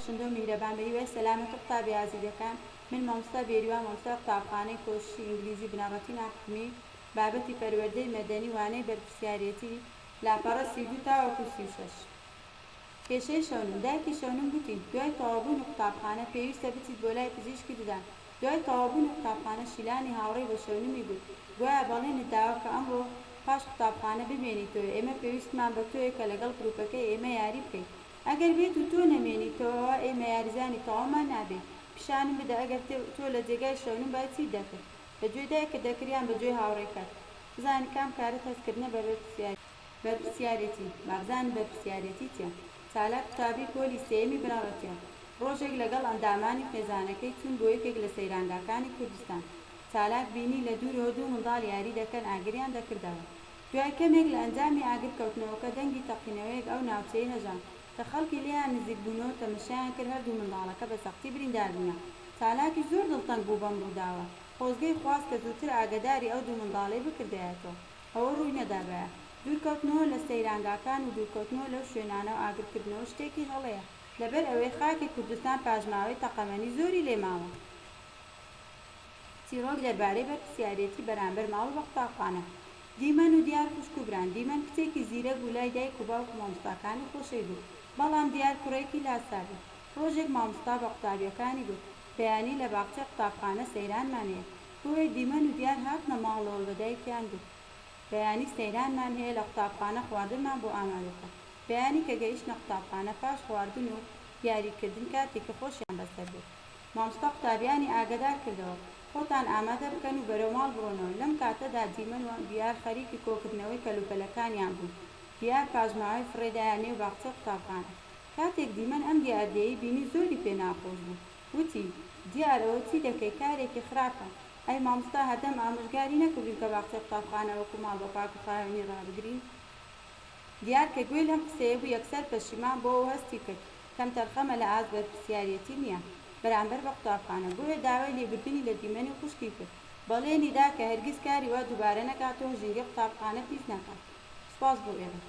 بەخشندە و میهرەبان بە هیوای سەلامەتی قوتابی ئازیزەکان من مامۆستا بێریوان مامۆستای قوتابخانەی کۆششی ئینگلیزی بنەڕەتی ناحکومی بابەتی پەروەردەی مەدەنی وانەی بەرپرسیارێتی لاپەڕە 32 تاوەکو 36. کێشەی شەونم دایکی شەونم گوتی، دوای تەواوبوونی قوتابخانە پێویستە بچیت بۆ لای پزیشکی ددان. دوای تەواوبوونی قوتابخانە شیلانی هاوڕێی بە شەونمی گوت، گوایە بەڵێنت داوە کە ئەمڕۆ پاش قوتابخانە بمێنیتەوە، ئێمە پێویستمان بە تۆیە کە لەگەڵ گروپەکەی ئێمە یاری بکەیت. ئەگەر بێت و تۆ نەمێنیتەوە ئەوا ئێمە یاریزانی تەواومان نابێت. پیشانم بدە ئەگەر تۆ لە جێگای شەونم بای چیت دەکرد؟ بە گوێی دایکت دەکرد یان بە گوێی هاوڕێکەت؟ بزانین کام کارت هەستکردنە بە بەرپرسیارێتی؟ با بزانین بەرپرسیارێتی چیە؟ چالاک قوتابی پۆلی سێیەمی بنەڕەتیە. ڕۆژێک لەگەڵ ئەندامانی خێزانەکەی چوون بۆ یەکێک لە سەیرانگاکانی کوردستان. چالاک بینی لە دوورەوە دوو منداڵ یاری دەکەن ئاگریان دەکردەوە. دوای کەمێک لە ئەنجامی ئاگر کەوتنەوەکە دەنگی تەقینەوەیەک ئەو ناوچەی هەژاند کە خەڵکی لێیان نزیک بوونەوە تەمەشایان کرد هەردوو منداڵەکە بە سەختی بریندار بوونە. چالاکیش زۆر دڵتەنگ بوو بەم ڕووداوە. خۆزگەی خواست کە زووتر ئاگەداری ئەو دوو منداڵەی بکردایەتەوە. ئەوە ڕووی نەدابایە. دوورکەوتنەوە لە سەیرانگاکان و دوورکەوتنەوە لەو شوێنانە و ئاگرکردنەوە شتێکی هەڵەیە. لەبەر ئەوەی خاکی کوردستان پاشماوەی تەقەمەنی زۆری لێ ماوە. چیڕۆک دەربارەی بەرپرسیارێتی بەرامبەر ماڵ و بە قوتابخانە. دیمەن و دیار خوشک و بران. دیمەن کچێکی زیرەک بوو لای دایک و باوک و مامۆستاکانی خۆشەویست بوو. بەڵام دیار کوڕێکی لاسا بوو. ڕۆژێک مامۆستا بە قوتابییەکانی گوت، بەیانی لە باخچەی قوتابخانە سەیرانمان هەیە. بۆیە دیمەن و دیار هاتنە ماڵەوە بە دایکیان گوت، بەیانی سەیرانمان هەیە لە قوتابخانە خواردنمان بۆ ئامادە بکە. بەیانی کە گەیشتنە قوتابخانە پاش خواردن و یاری کردن کاتێکی خۆشیان بەسەر برد. مامۆستا قوتابیانی ئاگەدار کردەوە، خۆتان ئامادە بکەن و بەرەو ماڵ بڕۆنەوە. لەم کاتەدا دیمەن و دیار خەریکی کۆکردنەوەی کەلوپەلەکانیان بوون. دیار پاشماوەی فڕێدایە نێو باخچەی قوتابخانە. کاتێک دیمەن ئەم دیاردەیەی بینی زۆری پێ ناخۆش بوو. وتی، دیار ئەوە چی دەکەی کارێکی خراپە. ئەی مامۆستا هەردەم ئامۆژگاری نەکردووین کە باخچەی قوتابخانە وەکو ماڵ بە پاک و خاوێنی ڕابگرین؟ دیار کە گوێی لەم قسەیە بوو یەکسەر پەشیمان بۆوە و هەستی کرد کەمتەرخەمە لە ئاست بەرپرسیاریەتی نیە بەرامبەر بە قوتابخانە بۆیە داوای لێبوردنی لە دیمەنی خوشکی کرد بەڵێنی دا کە هەرگیز کاری وا دووبارە نەکاتەوە و ژینگەی قوتابخانە پیس نەکات. سوپاس بۆ ئێوە.